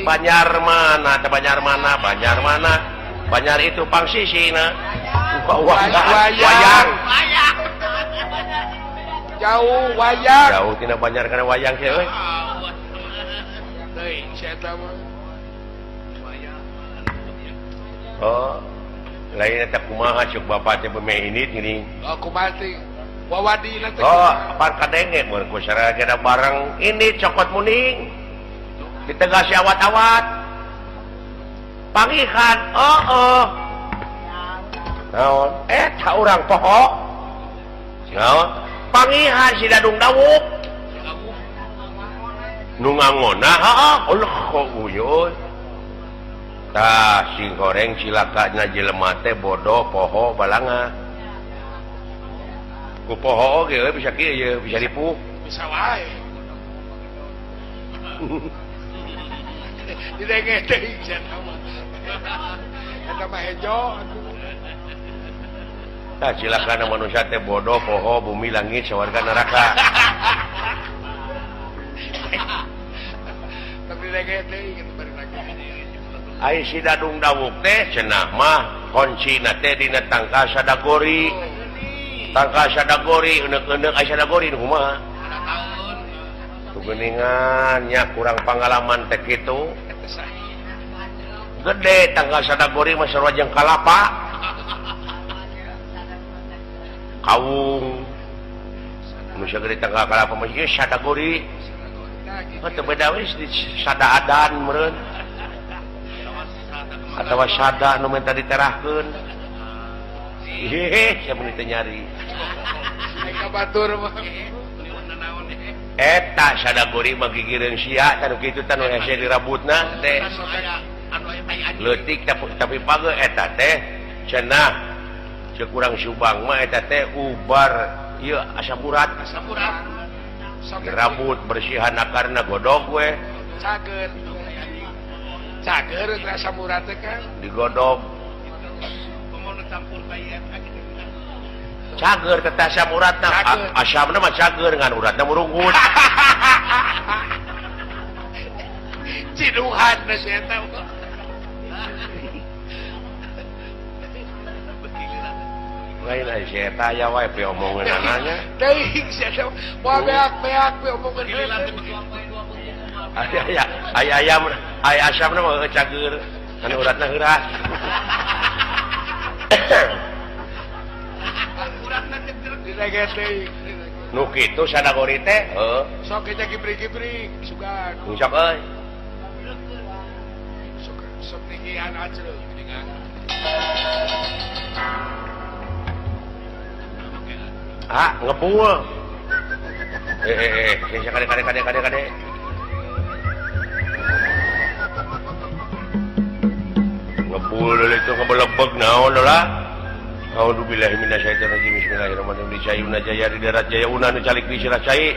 Banjar mana teh Banjar mana Banjar mana Banjar itu pangsisina wayang jauh wayang jauh tina Banjar kana wayang sih euy teuing sia eta mah oh lain eta kumaha ceuk bapak teh beme ini gini oh kumaha teh wawadina teh oh apaan kadenge mun ku saragana bareng ini cokot muning ditegasi awat-awat pangihan oh oh naon eta urang poho naon pangihan si Dadung Dawuk nu ngangona heeh Allah kok uyun tah sing goreng cilakana jelema teh bodoh poho balanga ku poho oge euy bisa kieu ye bisa dipuh bisa wae didenge teuing sia mah eta mah hejo tah cilakana manusia teh bodoh poho bumi langit sawarga neraka tapi didenge teuing eta bari lagi ai si Dadung Dawuk teh cenah mah kuncina teh dina tangkal sadagori tangkal sadagori euneuh-euneuh ai sadagori nu kumaha tuh geuningan nya kurang pangalaman teh kitu gede tangkal sadagori mah sarua jeung kalapa kawung nu sagede tangkal kalapa mah ieu sadagori mah teu beda we di sadaadan meureun atawa sada nu minta diterahkeun hehe sia mun teu nyari ka batur mah eta sadagori mah gigireun sia tah nu kitu tah nu hese dirabutna teh leutik tapi page eta teh cenah ceuk urang Subang mah eta teh ubar ieu asam urat asam urat dirabut bersihan akarna godog we cager cager asam urat teh kan digodog cager teh asam uratna asamna mah cager ngan uratna murunggut ciduhan si eta lain ai si eta aya wae piomongeunana teuing si eta moal beak-beak piomongeun aya aya ayam ai asamna mah cager ngan uratna heuras nu kitu sadagori teh heuh sok kita kibrik-kibrik sugan sok euy sok sok tinggian acreuk geuningan ah ngebul kade kade kade kade kade ngebul itu ngebelebeg naon lah A'udzubillahi minasyaitonirrajim bismillahirrahmanirrahim Jayuna jaya di darat jaya una nu calik di sirah cai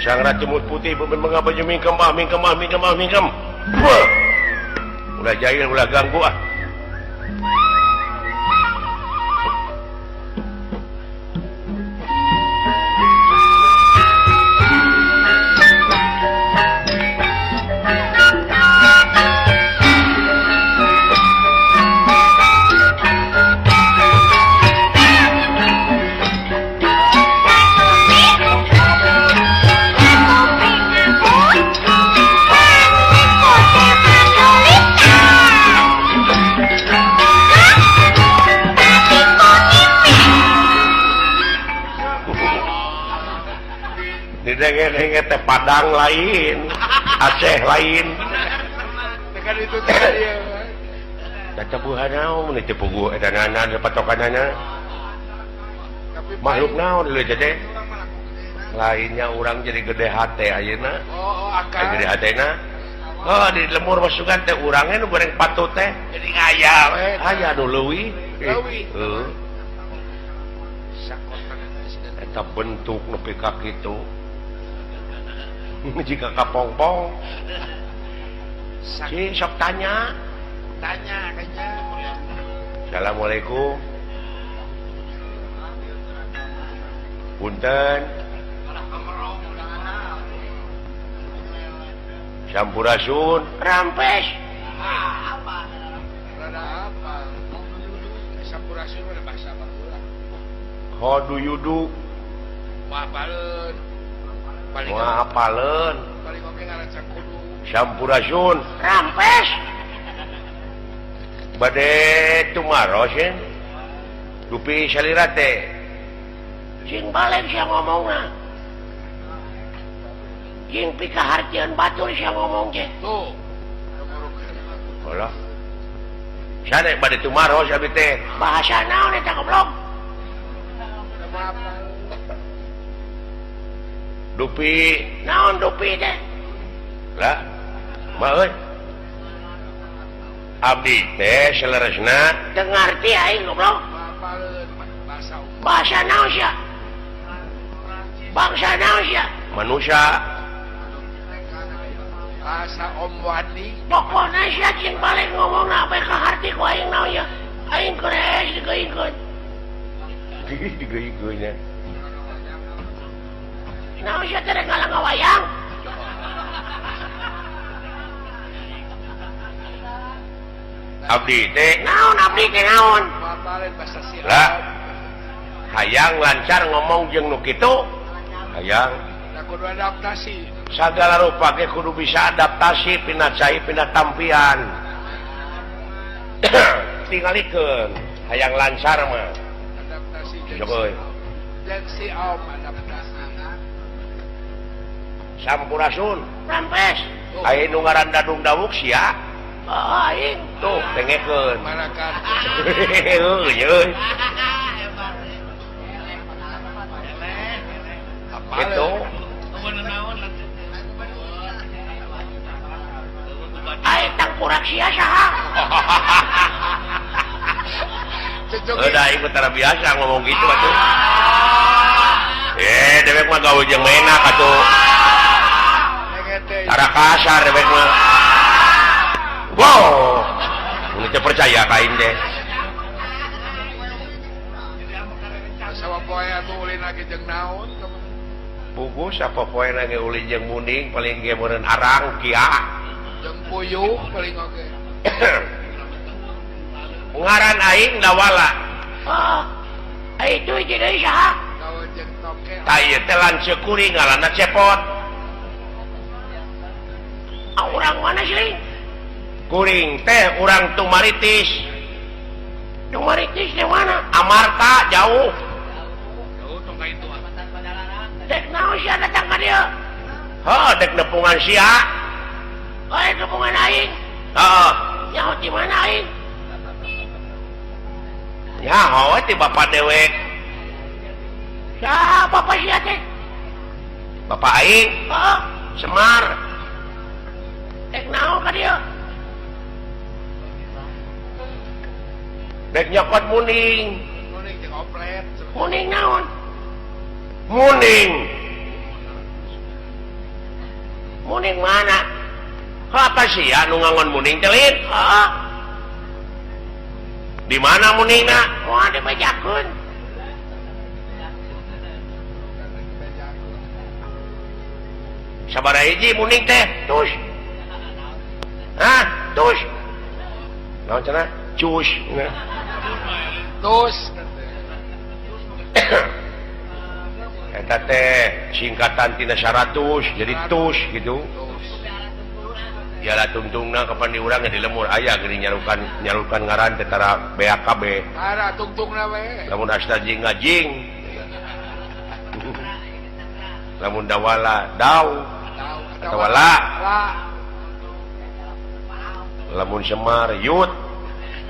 sang ratu putih pemimpin mengapa mingkem ah mingkem ah mingkem ah mingkem ulah jahil ulah ganggu ah didenge-denge teh Padang lain, Aceh lain. Tekan itu teh ieu. Da tebuhan naon mun teu puguh eta nana patokanana. Makhluk naon leuh teh? Lainnya urang jadi gede hate ayeuna. Oh, akal. Gede hatena. Oh, di lemur masukan teh urangnya nu goreng patut teh. Jadi ngaya we. Aya nu leuwih. Leuwih. Heuh. Eta bentuk nepi ka kitu. Jika kapongpong si sok tanya tanya kayaknya. Assalamualaikum punten. Sampurasun rampes. Apa? Rada apa? Sampurasun mah bahasa baheula. How do you do? Moal apaleun. Moal apaleun. Paling oge ngaran kudu. Sampurasun rampes. Bade tumaros ye. Dupi salira teh. Cing balik sia ngomongna. Jeung pikahartieun batur sia ngomong teh. Tuh. Holah. Sane bade tumaros abi teh. Bahasa naon eta goblok? Dupi naon dupi teh? Lah, mah euy. Abdi teh saleresna teu ngarti aing goblok. Bahasa naon sia? Bangsa naon sia? Manusia. Bahasa Om Wandi. Pokona sia jeung balik ngomongna bae kaharti ku aing naon ya. Aing keres digeuykeun. Digeuykeun nya. Naon sia teh rek ngalangawayang? Abdi teh naon abdi teh naon? Lah hayang lancar ngomong jeung nu kitu. Hayang kudu adaptasi. Sagala rupa ge kudu bisa adaptasi pina cai pina tampian. Tingalikeun hayang lancar mah. Adaptasi. Sok euy. Jeung si Om adaptasi. Sampurasun. Rampes. Aya nu ngaran Dadung Dawuk sia. Oh, aing tuh dengekeun. Marakan. Heueuh euy. Gitu. Aing tangkurak sia saha? Udah aing tara biasa ngomong gitu atuh. Dewek mah gawe jeung menak atuh. Tara kasar dewek mah. Wow. Mun teu percaya ka aing teh. Sawa poe atuh ulin lagi jeung naon? Pugu sapopoe lagi ulin jeung muning paling ge meureun arang kia. Jeung puyuh paling oge. Ngaran aing Dawala. Oh, itu hiji deui saha? Gawe jeung toke. Tah ieu teh lanceuk kuring ngaranna Cepot. Ah, urang mana sih? Kuring teh urang Tumaritis. Tumaritis di mana? Amarta jauh. Jauh tong ka itu. Dek naon sia datang ka dieu? Heuh, dek nepungan sia. Oh, nepungan aing. Heeh. Nyaho di mana aing? Nyaho we ti bapa dewek. Saha bapa sia teh? Bapa aing? Heeh, Semar. Dek naon ka dieu? Dek nyokot muning. Muning jeung oplet. Muning naon? Muning. Muning mana? Apa sih ya nu ngangon muning teh lin? Heeh. Di mana muningna? Moal dibejakeun. Sabaraha hiji muning teh? Tus. Hah? Tus. Naon cenah? Cus. Tus. Eta teh singkatan tina 100 jadi tus gitu. Yala tungtungna kapan di urang di lemur aya geuning nyarukan ngaran teh tara BAKB. Tara tungtungna we. Lamun asta jing ngajing. Lamun dawala daw. Atawa la. Lamun Semar yut.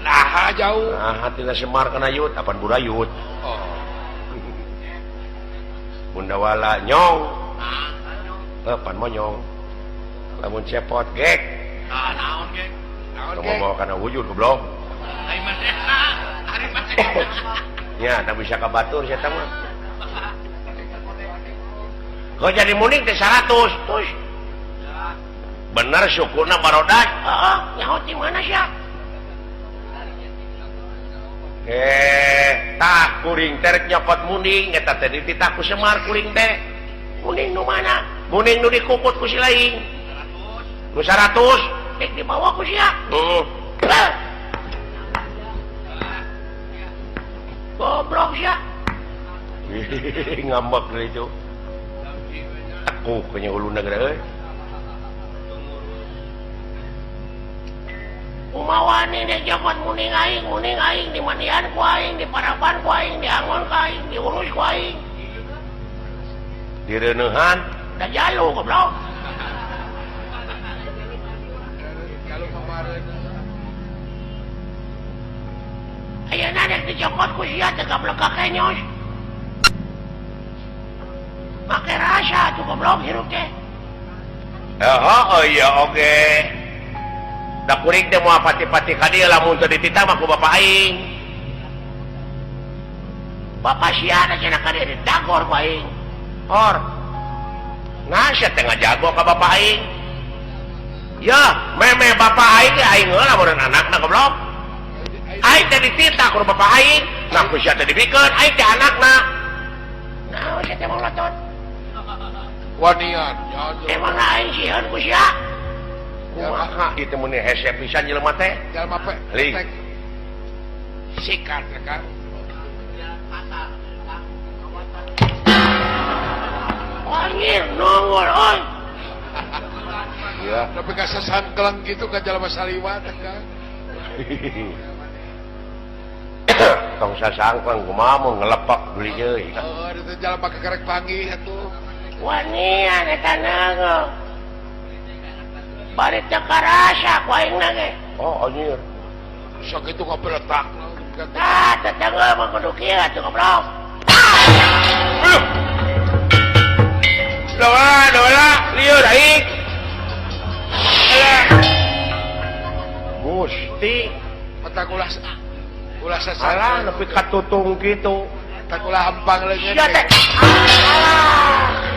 Nah jauh. Nah tina Semar kana yut apan burayut. Oh. Bundawala nyong. Pan monyong. Lamun Cepot gek. Ah naon gek? Naon gek? Ngomong kana wujud goblok. Ari manehna, ari manehna. Nya da bisa ka batur sia mah. Kau jadi muning teh 100. Tus. Bener sukuna barodak. Heeh, nyaho ti mana sia? Tah kuring teh rek nyokot muning eta teh dititah ku Semar kuring teh. Muning nu mana? Muning nu dikukut ku si laing. Nu 100 dek dibawa ku sia. Heeh. Goblok sia. Ngambek deui itu. Aku punya hulu negara euy. Umawani dek jokot muning aing dimandian ku aing, diparapan ku aing, diangon ku aing, diurus ku aing. Direuneuhan da jalu goblok. Ayeuna dek dicokot ku sia teh gablek ka kenyos. Make rasa tuh goblok hirup teh. Oh iya oge. Da kuring teh moal pati-pati ka dieu lamun teu dititah mah ku bapa aing. Bapa sia da cenah ka dieu didagor ku aing. Or. Nah sia teh ngajago ka bapa aing. Ya, meme bapa aing ge aing heula meureun anakna goblok. Aing teh dititah ku bapa aing, nah ku sia teh dibikeun aing teh anakna. Naon sia teh molotot? Wanian. Emang aing sieun ku sia. Kumaha ieu mun hese pisan jelema teh? Jelema pe. Sikat ya kan. Anjir nongol euy. Ya, tapi ka sasangkelang gitu ka jelema saliwat kan. Tong sasangkelang kumaha mun ngelepak beli deui. Oh, itu jelema kakarek panggih atuh. Wanian eta nangol. Bari teu karasa ku aing na ge. Oh anjir. Sok itu ngabeletak. Tah, tetangga mah kudu kieu atuh goblok. Dola, dola, lieur aing. Alah. Gusti, mata ulah ulah sasar. Alah nepi ka tutung kitu. Tak ulah hampang leungeun. Sia teh. Alah.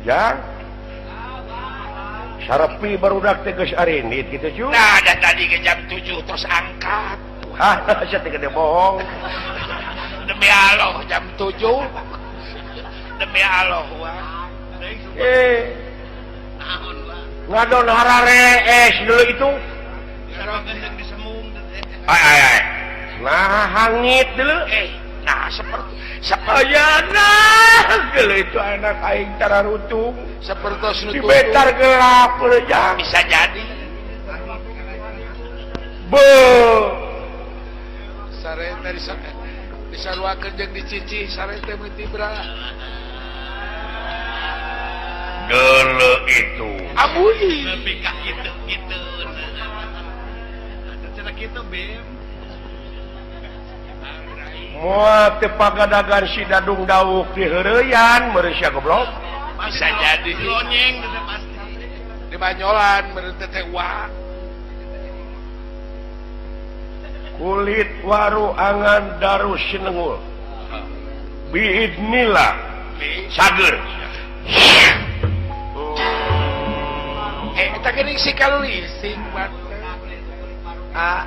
Jang sarepi barudak teh geus arindit kitu cu. Nah, da tadi ke jam 7 terus angkat. Hah, sia teh gede bohong. Demi Allah jam 7. Demi Allah wah. Ngadon hararees dulu itu. Ai ai ai. Nah hangit dulu. Nah seperti ayana geuleuh itu anak aing tararutung seperti dibetar gelap jang. Bisa jadi. Be. Sare teh disaruakeun jeung dicicih sare teh meuti bra. Geuleuh itu. Abuy. Nepi ka kitu-kitu. Atuh cenah kitu bim. Moal teu pagadagan si Dadung Dauk di heureuyan meureun sia goblok. Bisa jadi. Lonyeng teh pasti. Di Banyolan meureun teh wa. Kulit waru angan darus sinengul. Biidnillah. Sager. Eta geuning si kalulising bat. Ah.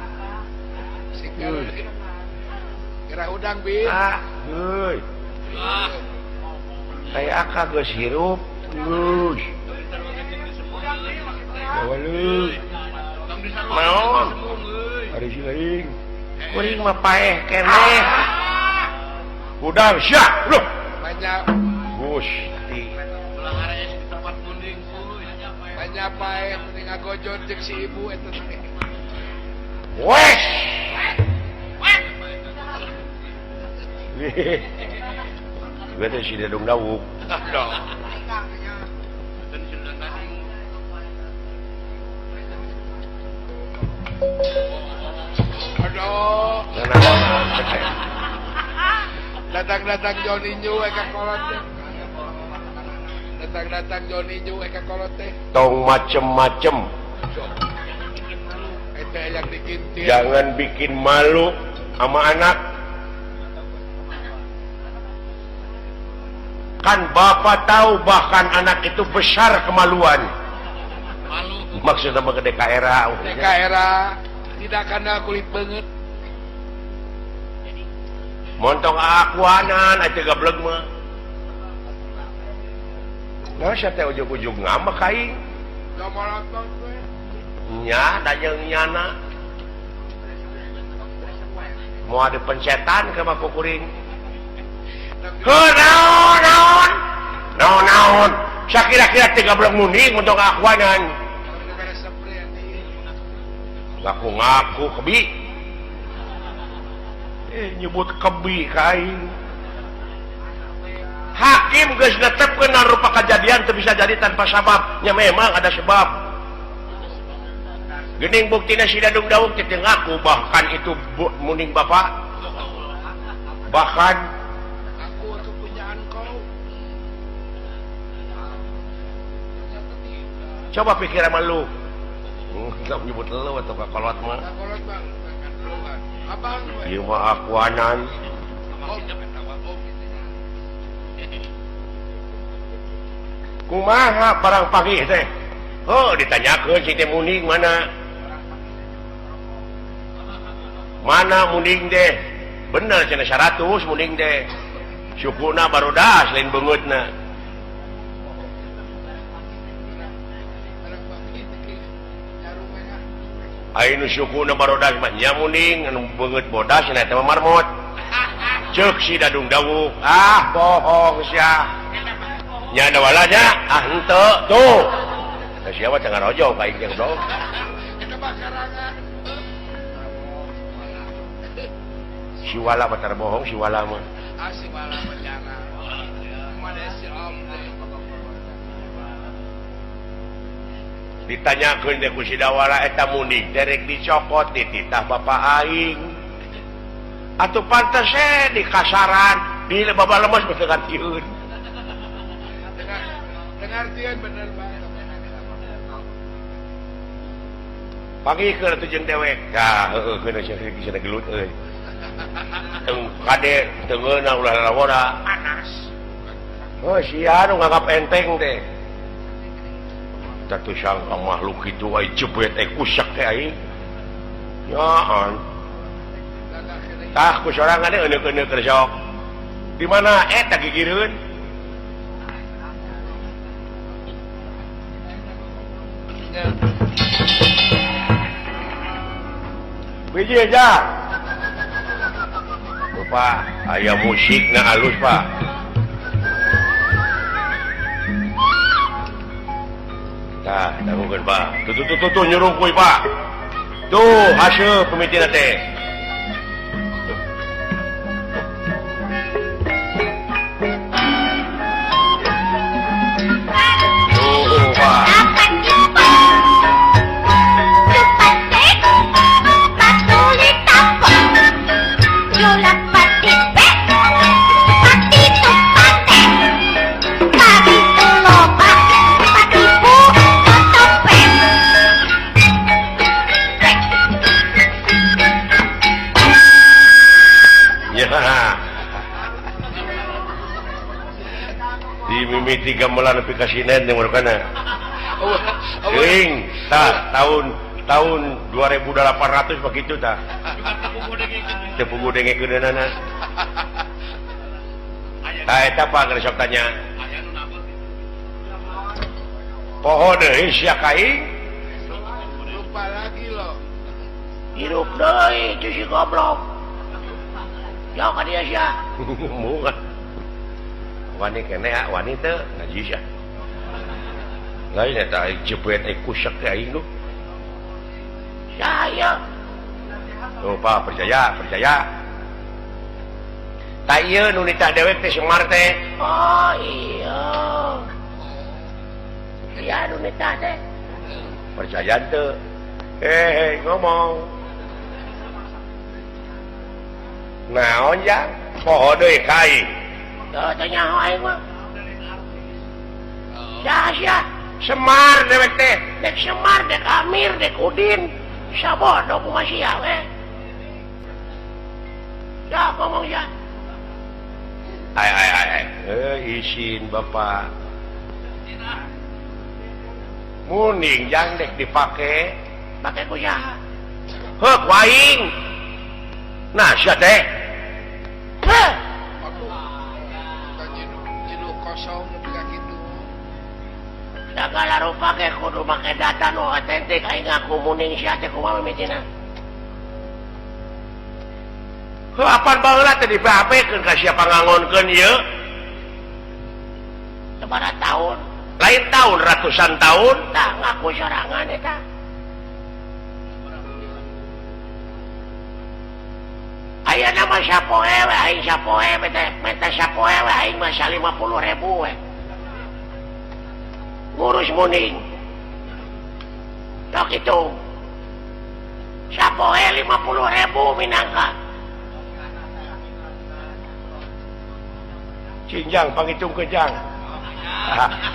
Si kalulising. Kira udang bin. Ah, heuy. Saya aka geus hirup. Geus. Walu. Naon? Ari si lain. Kuring mah paeh keneh. Udang sia, loh. Banyak. Gusti. Banyak paeh mending ngagojon jeung si ibu eta teh. Wes. Gue si Dadung Dawuk. Aduh. Datang-datang Johnny New eka kolot teh. Datang-datang Johnny New eka kolot teh. Tong macem-macem. Eta yang dikintil. Jangan bikin malu. Sama anak kan bapak tahu bahkan anak itu besar kemaluan. Malu. Maksudnya mah gede kaera. Kaera tidak karena kulit banget. Montong akuanan aja gablek mah. Nah, sia teh ujug-ujug ngambek ka aing. Nya da jeung nyana. Mau ada pencetan ke mah kukuring. Heuh naon naon. Naon naon. Sakira-kira teh gablek munding montong akuanan. Ngaku-ngaku kebi. Nyebut kebi ka aing. Hakim geus netepkeun rupa kejadian teu bisa jadi tanpa sabab. Nya memang ada sebab. Geuning buktina si Dadung Dawuk teh teu ngaku bahkan itu muning bapak. Bahkan aku kepunyaan kau. Coba pikir sama lu. Enggak nyebut lu atau kakolot mah. Kakolot bang. Abang ieu mah akuanan. Kumaha barang pagi teh? Oh, ditanyakeun si teh muning mana? Mana muning teh? Bener cenah 100 muning teh. Sukuna barudas lain beungeutna. Ayeuna sukuna barudas mah nya muning anu beungeut bodas cenah eta mah marmot. Ceuk si Dadung Dawuk, ah bohong sia. Nya ada walanya, ah henteu tuh. Da sia mah teu ngarojong ka aing jeung dong. Si wala mah tar bohong si wala mah. Ah si wala mah jarang. Mana si om teh. Ditanyakeun teh ku si Dawala eta muning derek dicokot dititah bapa aing. Atuh pantes di kasaran di baba lemes mah teu ngartieun. Pengertian bener banget. Pangikeun atuh jeung dewek. Tah heueuh keun sia cenah gelut euy. Teu kade teu ngeunah ulah lalawora. Panas. Oh sia nu nganggap enteng teh. Tatu sangka makhluk kitu ai jebet eh kusak teh aing. Nyaan. Tah ku sorangan teh euneuh-euneuh keur sok. Di mana eta gigireun? Biji aja. Lupa, aya musik na alus pak. Tah, dangukeun pak. Tuh tuh tuh tuh nyurung kuy pak. Tuh hasil pemitina teh. Tuh pak. Dimimiti gamelan nepi ka sinen teh murukana. Geuing tah tahun 2800 begitu tah. Teu puguh dengekeunana. Tah eta pak geus sok tanya. Poho deui sia ka aing. Lupa lagi lo. Hirup deui itu si goblok. Jauh ka dia sia. Muka. Wani kene ah, wani teu ngaji sia. Lain eta aing jebet aing kusak teh aing lu. Saya. Tuh Pak, percaya, percaya. Tah ieu nu nitah dewek teh Semar teh. Oh iya. Iya nu nitah teh. Percaya teu? Ngomong. Naon ya? Poho deui ka aing. Teu teh nyaho aing mah. Sia-sia Semar dewek teh. Dek Semar, dek Amir, dek Udin. Sabodo kumaha sia we. Ya ngomong ya. Ay ay ay. Izin Bapak. Muning jang dek dipake, pake ku saha? Heuh ku aing. Nah sia teh. Heh. Jenuh kosong nepi ka kitu. Segala rupa ge kudu make data nu otentik aing ngaku muning sia teh kumaha mimitina. Heuh apan baheula teh di PHP-keun ka siapa ngangonkeun ieu? Sabaraha tahun? Lain tahun, ratusan tahun tah ngaku sorangan eta. Ayeuna mah sapoe we aing sapoe meta sapoe we aing mah 50.000 we. Ngurus muning. Tok itu. Sapoe 50.000 minangka. Cinjang panghitung kejang.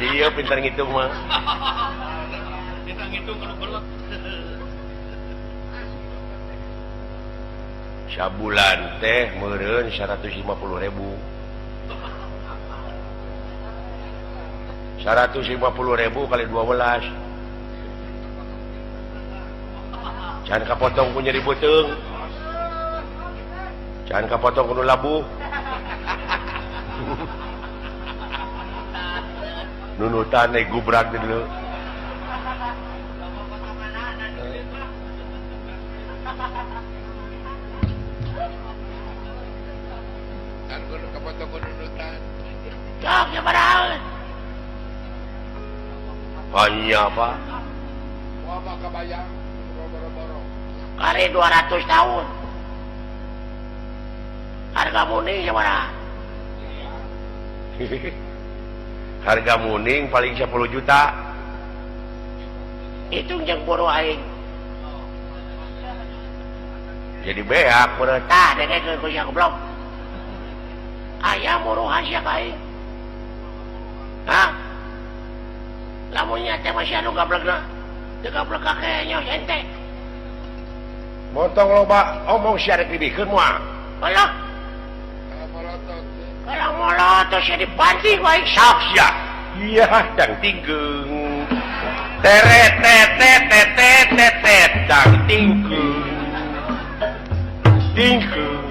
Iya pintar ngitung mah. Pintar ngitung kudu belot. Sabulan teh meureun 150.000. 150.000 kali 12. Jangan kapotong ku nyeri beuteung. Jangan kapotong ku nu labuh. Nunutan naik gubrak dulu. Kan kudu kapotong ku nunutan. Cok sabaraha? Hanya apa? Wah mah kabayang boro-boro. Kali 200 tahun. Harga muning sabaraha? Harga muning paling 10 juta. Hitung jeung buru aing. Jadi beak meureun tah dengekeun ku sia goblok. Aya muruhan sia ka aing. Hah? Lamun nya teh masih anu gablegna. Teu gablek ka kenyos ente. Montong loba omong sia rek dibikeun moal. Alah. Kalau molotot sia dibanting wae sok sia. Iya, dang tinggeung. Teret tet tet tet tet tet dang tinggeung. Tinggeung.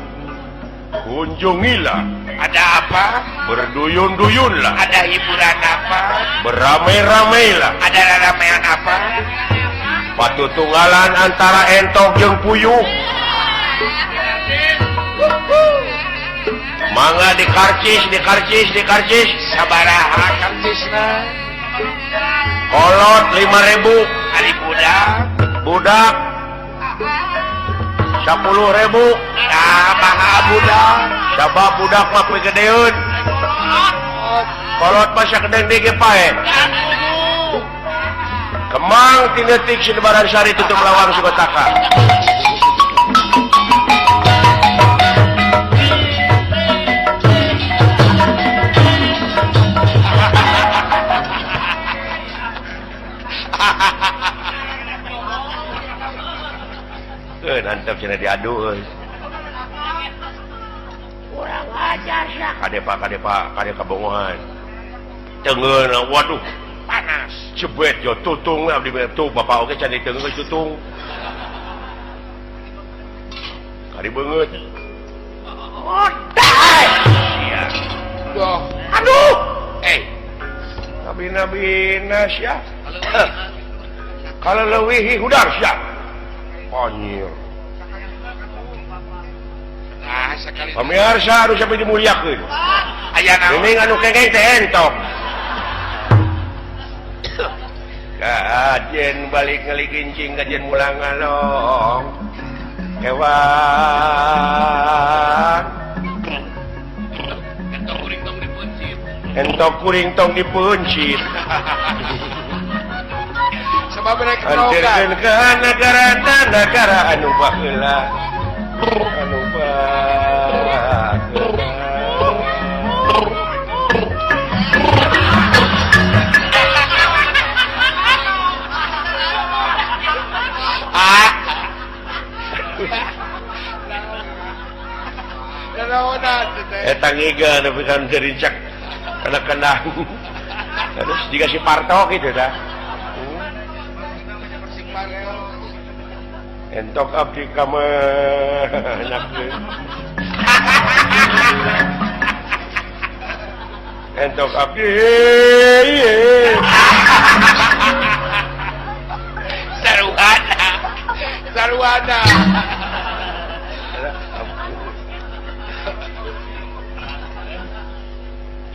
Kunjungilah. Ada apa? Berduyun-duyunlah. Ada hiburan apa? Beramai-ramailah. Ada ramean apa? Patutunggalan antara entok jeung puyuh. Mangga dikarcis, dikarcis, dikarcis. Sabaraha karcisna? Kolot 5.000. Ari budak? Budak 10.000. Sabaha budak? Sabab budak mah pigedeun. Kolot mah sakedeng deui ge pae. Kemang tinetik Sinebaran Sari tutup lawang Sugataka. Nantep cenah diadu euy. Urang ajar sia. Kade Pak, kade Pak, kade kabongohan. Tengeuna waduh, panas. Cebet yo tutung abdi mah tuh bapak oge can diteungeun geus tutung. Kari beungeut. Oday. Sia. Duh. Aduh. Eh. Nabi-nabi sia. Kalau leuwih hudang sia. Anjir. Nah, sekali. Pemirsa harus sampai dimuliakeun. Aya naon? Mending anu kengeng teh entok. Kajen balik ngelikincing kajen mulang ngalong. Hewan. Entok kuring tong dipencit. Entok kuring tong dipencit. Sebab mereka Antirkeun ka negara negara anu baheula. Anu baheula. Eta ngiga nepi ka cerincak kana kendang. Terus jika si Parto gitu dah. Entok abdi ka mah entok abdi. Saruana. Saruana.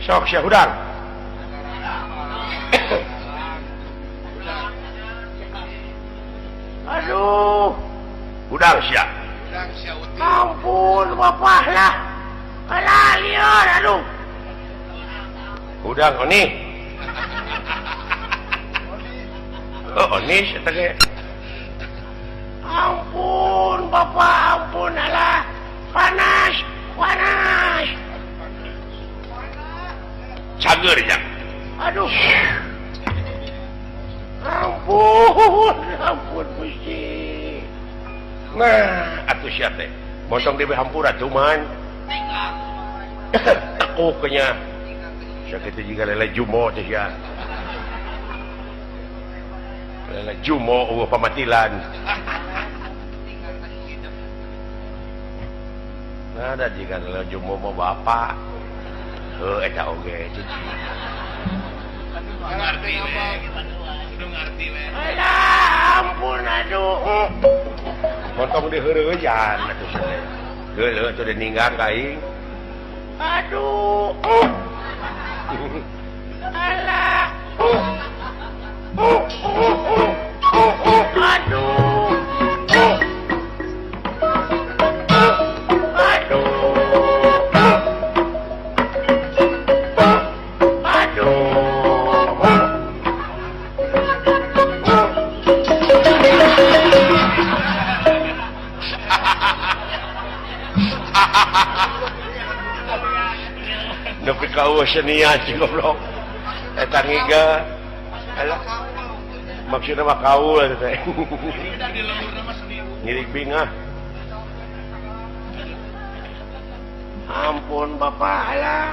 Sok sia hudang. Aduh. Hudang sia. Ampun bapak lah. Alah lieur aduh. Hudang oni. Oh oni eta ge. Ampun bapak, ampun alah. Panas, panas. Cager ya. Aduh. Ampun, ampun Gusti. Nah, atuh sia teh. Montong dewe hampura cuman. Tekuk nya. Sakitu jiga lele jumo teh sia. Lele jumo eueuh pamatilan. Nah, da jiga lele jumo mah bapak. Heuh eta oge cici. Ngarti we. Kudu ngarti we. Alah, ampun aduh. Montong diheureuyan atuh sia teh. Heuh atuh ninggang ka aing. Aduh. Alah. Aduh. Aduh. Aduh. Nepi ka eueuh senian si goblok. Eta ngiga. Alah. Maksudna mah kaul eta teh. Ngirik bingah. Ampun bapak alah.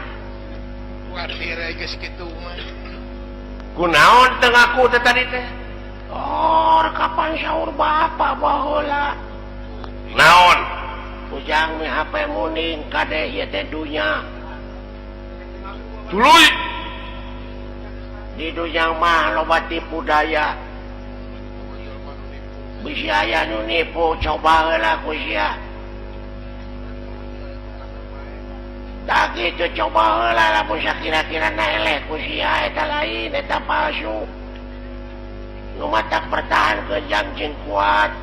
Kuatir geus kitu mah. Kunaon teu ngaku teh tadi teh? Oh, kapan sahur bapak baheula? Naon? Ujang mi HP muning kade ieu teh dunya. Tuluy. Di dunya mah loba tipu daya. Bisi aya nu nipu coba heula ku sia. Tak kitu coba heula lamun sakira-kira na eleh ku sia eta lain eta palsu. Nu matak pertahankeun jang jeung kuat.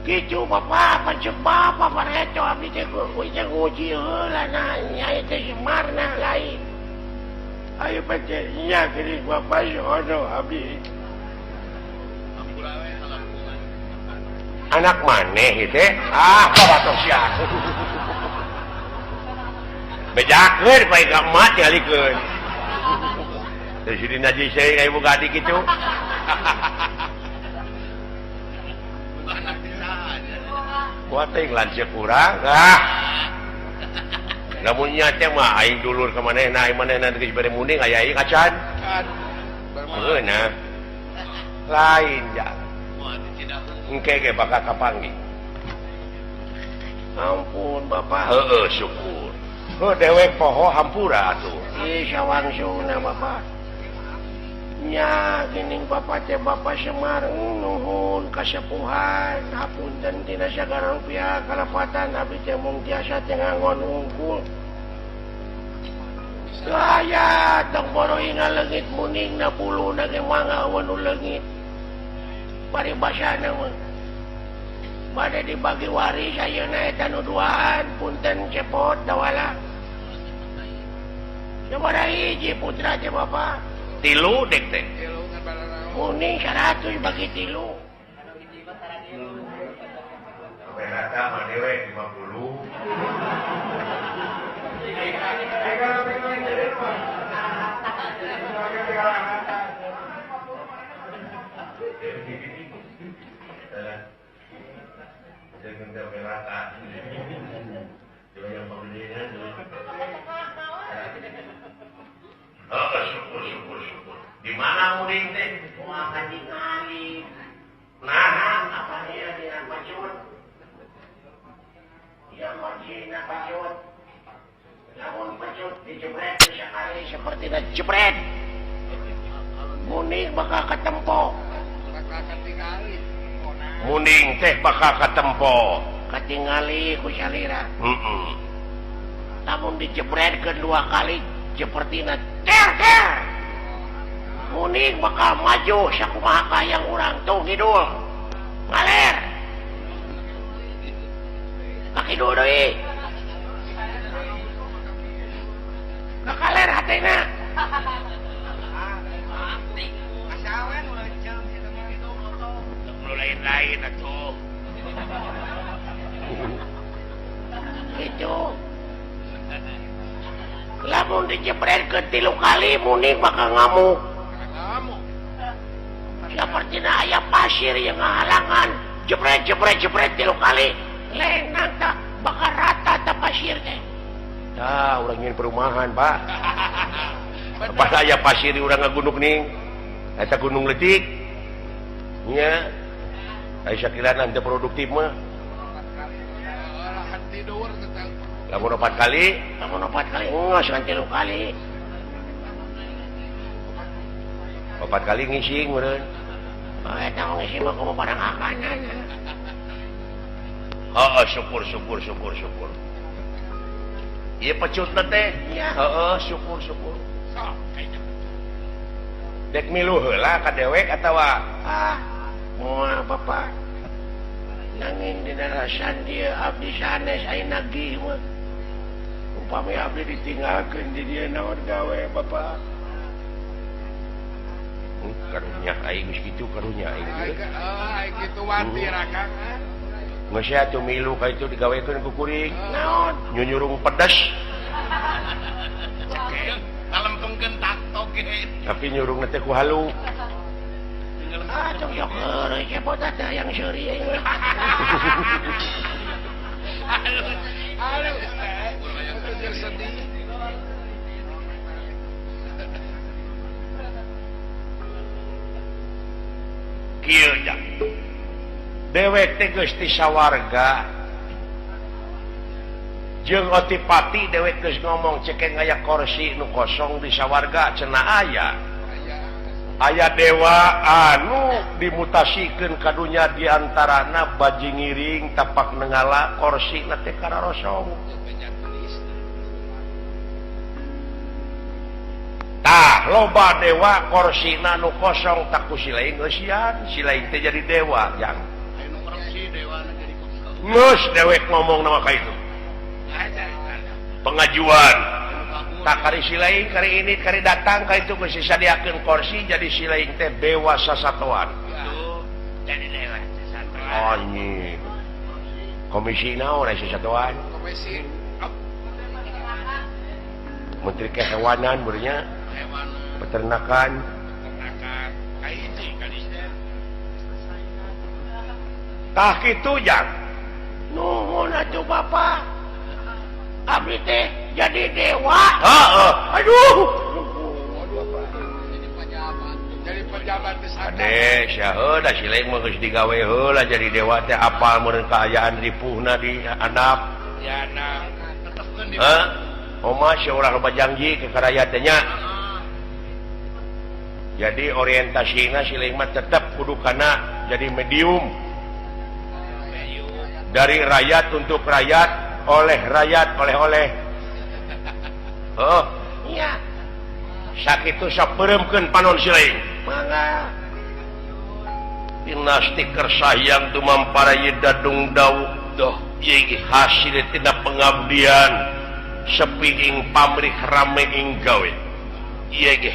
Kitu bapak pancep bapak pareto abdi teh nguji heula nanya eta Sumarna lain. Ayo pancet nya geuning bapak sono abdi. Anak maneh teh ah batok sia. Bejakeun bae ka emak tingalikeun. Teu sini najis saya ka ibu gadi kitu. Kuat teh lanceuk urang ah. Lamun nya teh mah aing dulur ka manehna, aing manehna geus bere munding aya aing acan. Heuh nah. Lain ja. Engke ge bakal kapanggih. Ampun bapak. Heueuh syukur. Heuh dewek poho hampura atuh. Ih sawangsuna bapak. Nya geuning bapak teh bapak Semar nuhun kasepuhan hapunten tina sagala rupiah kalepatan abdi teh mung tiasa teh ngangon wungkul. Aya tong boro inga leungit muning na buluna ge mangga eueuh nu leungit. Paribasana mah bade dibagi waris ayeuna eta nu duaan punten cepot dawala. Sabaraha hiji putra teh bapak? Tilu dek teh. Muning 100 bagi tilu. Berata mah dewek 50. Rata. Oh, syukur syukur syukur. Di mana mudik teh? Moal katingali. Nah, apa dia dina pacut? Ya mojina pacut. Lamun pecut dijebret sekali seperti jebret. Muning bakal ketempo. Bakal katingali. Muning teh bakal ketempo. Katingali ku salira. Heeh. Lamun dijebret kedua kali sepertina ter ter. Muning bakal maju sakumaha yang urang tuh ngidul. Ngaler. Ka kidul deui. Ka kaler hatena. Nu lain-lain atuh. Gitu. Lamun dijebret ke 3 kali muning bakal ngamuk. Sepertina aya pasir yang ngahalangan. Jebret jebret jebret 3 kali. Lenang tak bakal rata tak pasir teh. Tah, urang ingin perumahan, Pak. Pas aya pasir di urang ngagunung ning. Eta gunung leutik. Nya. Ai sakirana teu produktif mah. Lamun 4 kali, lamun 4 kali geus kan 3 kali. 4 kali ngising meureun. Oh, eta mah ngising mah kumaha barang akanan. Heeh, syukur syukur syukur syukur. Ieu pecutna teh. Heeh, syukur syukur. Sok kayaknya. Dek milu heula ka dewek atawa ah moal Bapak. Nanging di darasan dia abdi sanes aya nagih mah. Upami abdi ditinggalkeun di dieu naon gawe Bapak. Karunya aing geus kitu karunya aing. Aing kitu wati rakang. Geus atuh milu ka itu digawekeun ku kuring. Naon? Nyunyurung pedes. Kalempengkeun taktok ge. Tapi nyurungna teh ku halu. Ah, cok yok heureuy cepot teh yang seuri aing. Halus teh. Keur sedih. Kieu ja. Dewek teh geus ti sawarga. Jeung otipati dewek geus ngomong cekeng aya kursi nu kosong di sawarga cenah aya. Aya dewa anu dimutasikeun ka dunya di antarana baji ngiring tapak nengala korsina teh kararosong. Tah loba dewa korsina nu kosong tak ku si lain geusian, si lain teh jadi dewa jang. Geus dewek ngomong nama ka itu. Pengajuan. Tak kari si lain kari ini kari datang ka itu geus disadiakeun kursi jadi si lain teh dewa sasatoan. Jadi dewa sasatoan. Anjing. Komisi naon aya sasatoan? Komisi Menteri Kehewanan bernya. Peternakan. Peternakan. Kaiji kali. Tah kitu jang. Nuhun atuh Bapak. Abdi teh jadi dewa. Heeh. Aduh. Jadi pejabat. Jadi pejabat di sana. Ade, sia heuh da si lain mah geus digawe heula jadi dewa teh apal meureun kaayaan ripuhna di handap. Ya nah. Tetepkeun di. Heuh. Oma sia urang loba janji ke karayat teh nya. Jadi orientasina si lain mah tetep kudu kana jadi medium. Dari rakyat untuk rakyat, oleh rakyat, oleh-oleh. Oh, iya. Sakitu sok beureumkeun panon si lain. Mangga. Dina stiker sayang tumampara ye dadung dawu doh ye hasil tina pengabdian sepi ing pamrih rame ing gawe. Ieu ge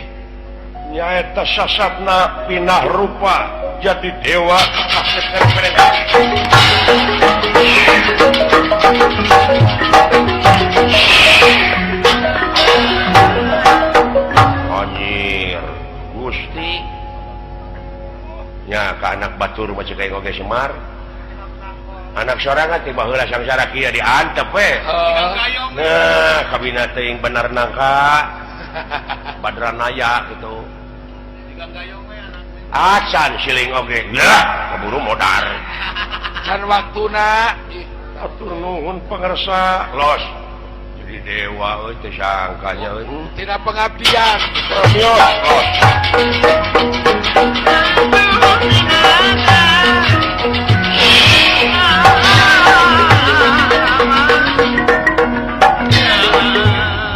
nyaeta sasatna pinah rupa jadi dewa. Anjir, Gusti nya ka anak batur mah cek oge Semar. Anak sorangan tiba heula sangsara kieu diantep we. Nah, kabina teuing bener nangka. Badranaya gitu. Acan siling oge. Lah, keburu modar. Can waktuna. Atur nuhun pangersa. Los. Jadi dewa euy teu sangkanya euy. Tina pengabdian. Los. Los.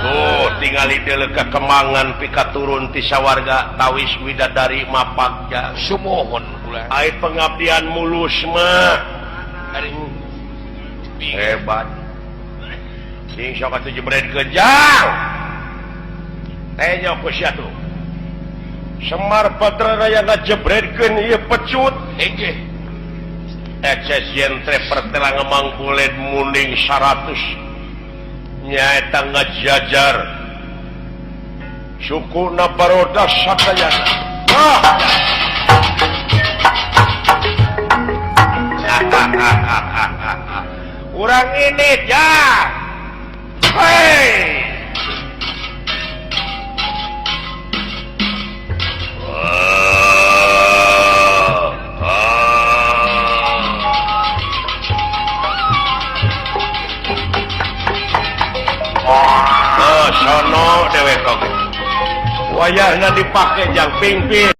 Tuh tingali deuleu ka kemangan pika turun ti sawarga tawis widadari mapagja. Sumuhun kula. Ai pengabdian mulus mah. Hebat. Sing sok atuh jebret jang. Tenyo ku sia tuh. Semar Patra Raya ngajebretkeun ieu pecut. Inggih. Eces jentre pertela ngemang bulet muning 100 nyaeta ngajajar sukuna baroda sadayana. Urang ini ya. Hei. Sono dewek oge. Wayahna dipake jang pingping.